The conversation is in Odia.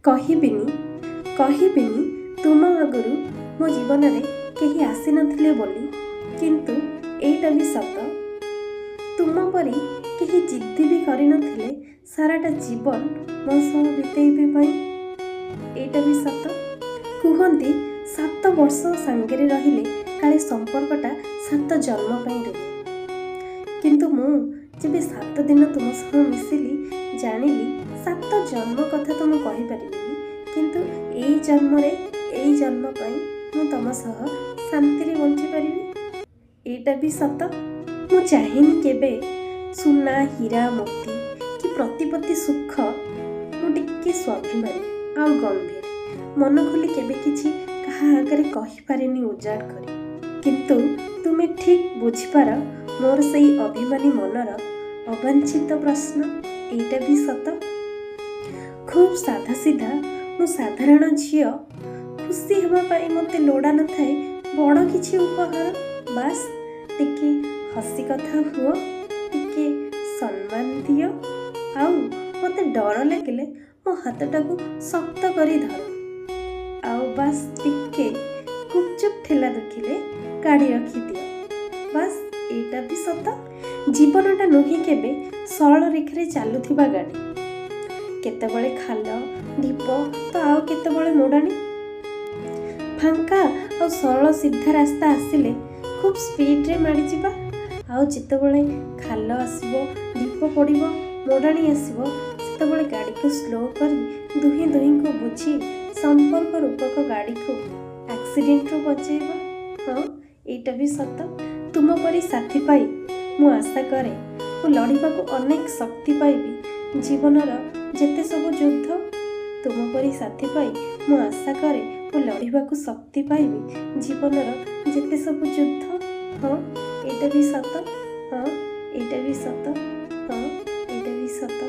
କହିବିନି, କହିବିନି ତୁମ ଆଗରୁ ମୋ ଜୀବନରେ କେହି ଆସିନଥିଲେ ବୋଲି, କିନ୍ତୁ ଏଇଟା ବି ସତ, ତୁମ ପରି କେହି ଜିଦ୍ଦି ବି କରିନଥିଲେ ସାରାଟା ଜୀବନ ମୋ ସହ ବିତେଇବେ ପାଇଁ। ଏଇଟା ବି ସତ। କୁହନ୍ତି, 7 ବର୍ଷ ସାଙ୍ଗରେ ରହିଲେ କାଳେ ସମ୍ପର୍କଟା 7 ଜନ୍ମ ପାଇଁ ରୁହେ। କିନ୍ତୁ ମୁଁ ଯେବେ 7 ଦିନ ତୁମ ସହ ମିଶିଲି, ଜାଣିଲି 7 ଜନ୍ମ କଥା ତ ମୁଁ କହିପାରିବିନି, କିନ୍ତୁ ଏଇ ଜନ୍ମରେ, ଏଇ ଜନ୍ମ ପାଇଁ ମୁଁ ତମ ସହ ଶାନ୍ତିରେ ବଞ୍ଚିପାରିବି। ଏଇଟା ବି ସତ। ମୁଁ ଚାହେଁନି କେବେ ସୁନା, ହୀରା, ମୋତି କି ପ୍ରତିପତ୍ତି ସୁଖ। ମୁଁ ଟିକେ ସ୍ୱାଭିମାନୀ ଆଉ ଗମ୍ଭୀର। ମନ ଖୋଲି କେବେ କିଛି କାହା ଆଗରେ କହିପାରେନି ଉଜାଡ଼ କରି। କିନ୍ତୁ ତୁମେ ଠିକ୍ ବୁଝିପାର ମୋର ସେଇ ଅଭିମାନୀ ମନର ଅବାଞ୍ଛିତ ପ୍ରଶ୍ନ। ଏଇଟା ବି ସତ। ଖୁବ୍ ସାଧା ସିଧା ମୁଁ, ସାଧାରଣ ଝିଅ। ଖୁସି ହେବା ପାଇଁ ମୋତେ ଲୋଡ଼ା ନଥାଏ ବଡ଼ କିଛି ଉପହାର। ବାସ୍, ଟିକେ ହସି କଥା ହୁଅ, ଟିକେ ସମ୍ମାନ ଦିଅ, ଆଉ ମୋତେ ଡର ଲାଗିଲେ ମୋ ହାତଟାକୁ ଶକ୍ତ କରି ଧର, ଆଉ ବାସ୍ ଟିକେ ଗୁପଚୁପ୍ ଠେଲା ଦେଖିଲେ କାଢ଼ି ରଖିଦିଅ। ବାସ୍, ଏଇଟା ବି ସତ। ଜୀବନଟା ନୁହେଁ କେବେ ସରଳ ରେଖାରେ ଚାଲୁଥିବା ଗାଡ଼ି। କେତେବେଳେ ଖାଲ ଢିପ ତ ଆଉ କେତେବେଳେ ମୋଡ଼ାଣି। ଫାଙ୍କା ଆଉ ସରଳ ସିଧା ରାସ୍ତା ଆସିଲେ ଖୁବ୍ ସ୍ପିଡ଼ରେ ମାଡ଼ିଯିବା, ଆଉ ଯେତେବେଳେ ଖାଲ ଆସିବ, ଢିପ ପଡ଼ିବ, ମୋଡ଼ାଣି ଆସିବ, ସେତେବେଳେ ଗାଡ଼ିକୁ ସ୍ଲୋ କରି ଦୁହେଁ ଦୁହିଁଙ୍କୁ ବୁଝି ସମ୍ପର୍କ ରୂପକ ଗାଡ଼ିକୁ ଆକ୍ସିଡେଣ୍ଟରୁ ବଞ୍ଚେଇବା। ହଁ, ଏଇଟା ବି ସତ। ତୁମ ପରି ସାଥୀ ପାଇ ମୁଁ ଆଶା କରେ ମୁଁ ଲଢ଼ିବାକୁ ଅନେକ ଶକ୍ତି ପାଇବି ଜୀବନର ଯେତେ ସବୁ ଯୁଦ୍ଧ। ତୁମ ପରି ସାଥୀ ପାଇ ମୁଁ ଆଶା କରେ ମୁଁ ଲଢ଼ିବାକୁ ଶକ୍ତି ପାଇବି ଜୀବନର ଯେତେ ସବୁ ଯୁଦ୍ଧ। ହଁ, ଏଇଟା ବି ସତ। ହଁ, ଏଇଟା ବି ସତ। ହଁ, ଏଇଟା ବି ସତ।